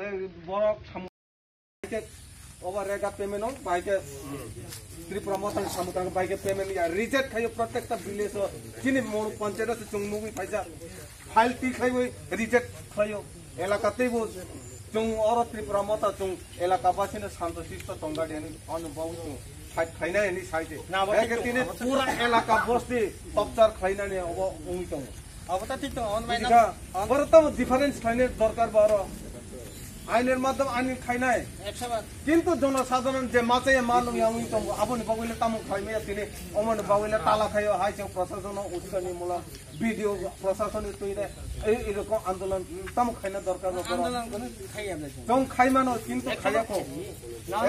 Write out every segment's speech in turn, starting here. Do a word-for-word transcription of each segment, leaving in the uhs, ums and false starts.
Borok samung bai khe obo rega payment o bai khe Tripura Motha ni samung tang bai khe payment ya reject khayo, protekta village o chini mo panchayat o se chwng nugwi phaisa file ti khlaiwi reject khlayo. Elaka teibo chwng oro Tripura Motha chwng elaka basino santo sisto tongga deni ano bawi chwng fight khlainai ni saite. Na, abo thik tini tongo. Pura elaka bosti topchar khlainani obo wngwi tongo. Abo ta thik tongo, on bai na, boro tamo difference khlaina dorkar ba oro. Ainer madhyam ain khainai. Ekso bar. Kintu jonosadharon je machaya ma nung yangwi tongo, aboni bagwi le tamo khlaimaya tini, omoni bagwi le tala khayo, hai se prosasono uskani mula, B D O prosasoni twi de, ei, ei rokom andolon tamo khaina dorkar ba oro. Andolon kono khaiya ble. Chong khaimano, kintu khaya kho.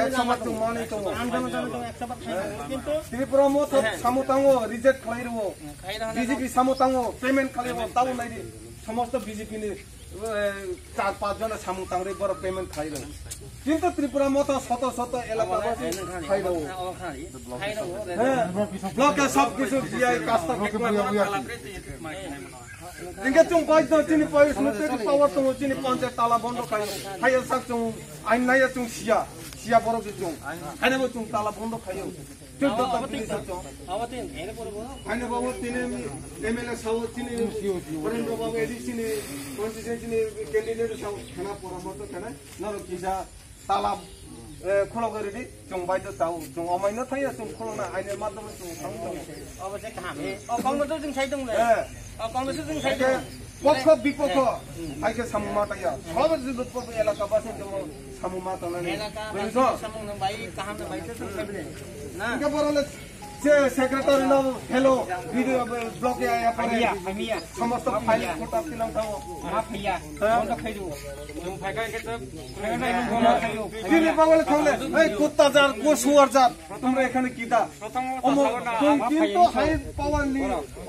Ek sama chong manwi tongo. Andolon chong ekso bar khaimano, kintu Tripura Motha samo tango, reject khlai rwo. B J P samo tango, payment khlai rwo, tabo nai di. Samosto B J P ni, eh, char panch jona samung tangri borok payment khlai rwo. Kintu Tripura Motha soto soto elaka basi khai rwo. He, block e sob kichu diya kasta. Inke chwng bai do chini pai sunu te power tongo chini panchayat tala bondo khai. Hai sak chwng ain naya chwng siya. Siya borok chwng. Hai bo chwng tala bondo khai. Chwng to tang tini sa chwng. Awatin, ere pore bo. Hai bo tini M L A sao chini. Borendra babu A D C ni constituency ni candidate sao khana poramorto khana. Noro kisa tala, eh, khulogwi ridi, chwng bai do tao, chwng omai no thangya, chwng khulogna aini madhyam chwng thang thang. Obo se kaham. O kong no to chwng sai tong le. Eh. O kong no to chwng sai tong. Pokho bipokho, hai khe samung ma tangya. Sobo jibut pokho elaka basi chwng samung ma tangnani. Elaka basi samung no bai kaham no bai to chwng sai le. Na. Inga borok le Se secretary no hello, video block ya ya pare. Hamiya, hamiya. Samosto file photo tilang thango. Ma phaiya. Ha? Bondo khai du. Chwng phai kha khe to. Bondo khai du. Chini bagale thangle. Ei kutta jar, ko suar jar. তোমরা এখানে কিতা? প্রথমত অমর, চালাও না। তুমি কিন্তু high power নি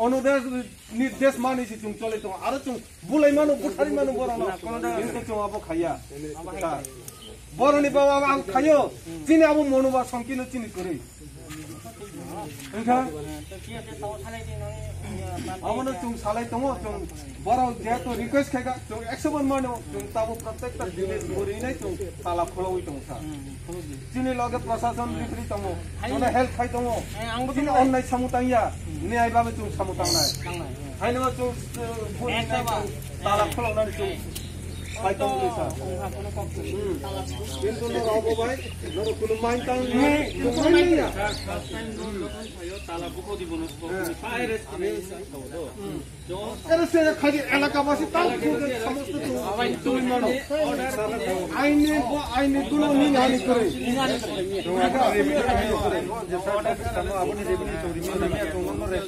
অনুদেশ নির্দেশ মানি si chung chole tong. Aro chung bulai mano, buthari mano borok no. Kintu chung abo khaya. Boroni baba ang khayo. Chini abo mono ba songkino chini kwrwi. Wngkha? Abono chwng salai tongo, chwng borok jehetu request khaikha, chwng ekso bar mano, chwng tabuk protekta village bo rinai chwng tala khulogwi tongo sa. Chini loge prosason referee tongo, jono help khai tongo. Chini onnai samung tangya, niyai babe chwng samung tangnai. Haino chwng, uh, tala khuloknani chwng. Bai tong ni sa. Hmm. Kintu no rabo bai, no kuno main tang ni, kuno main ya. Tala buko di bono. Ere se khadi elaka basi tal khudi samosto tu. Tui mano. Aini bo aini kuno ni nani kore.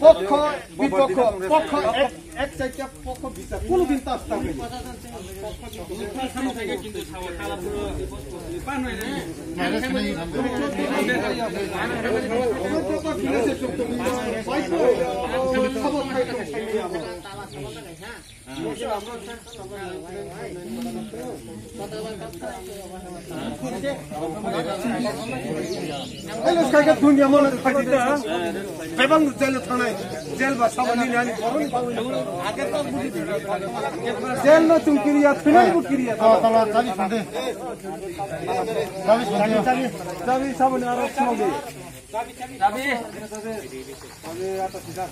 Pokho, bipokho, pokho ek, ek side pokho bisa. Kuno din tas ta. Hello, khaika dunia mana khaika. Bebang jail thanai, jail ba sabani nani boroni bagwi. Jail no chwng kiriya, thinai bo kiriya. Tala, tala, tali phande. Tali phande. Tali, tali, tali sabani aro smogi. Tali, tali. Tali, ata sida.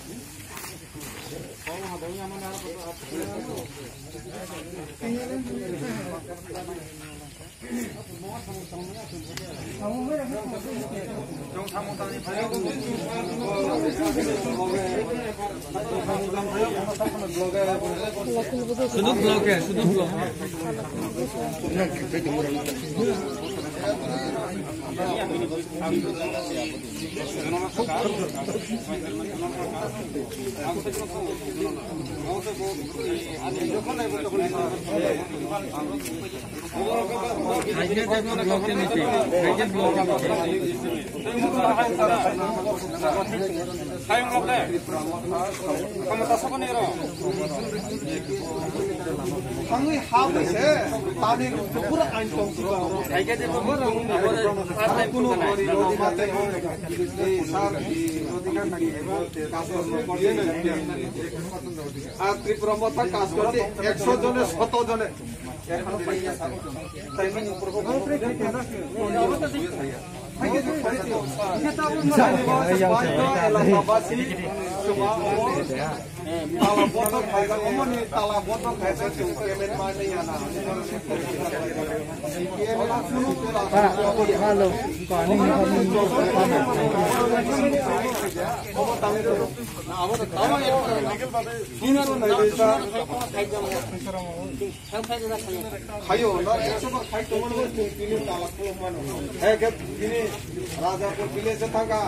Sudut block ya, sudut block. Thangwi ha bai se tani rok pura ain tong si ba. Kuno gori rodi mate sar আর ত্রিপুরা মথা কাজ করছে একশো জনে, শত জনে। এলাকাবাসী, তালা বন্ধ খাইছে, অমনি তালা বন্ধ খাইছে, কেউ payment মানে না। Hello. Khayo, na ekso bar khai tongmani bo chwng tini talak khulum mano. Hai khe tini Rajapur village thangkha,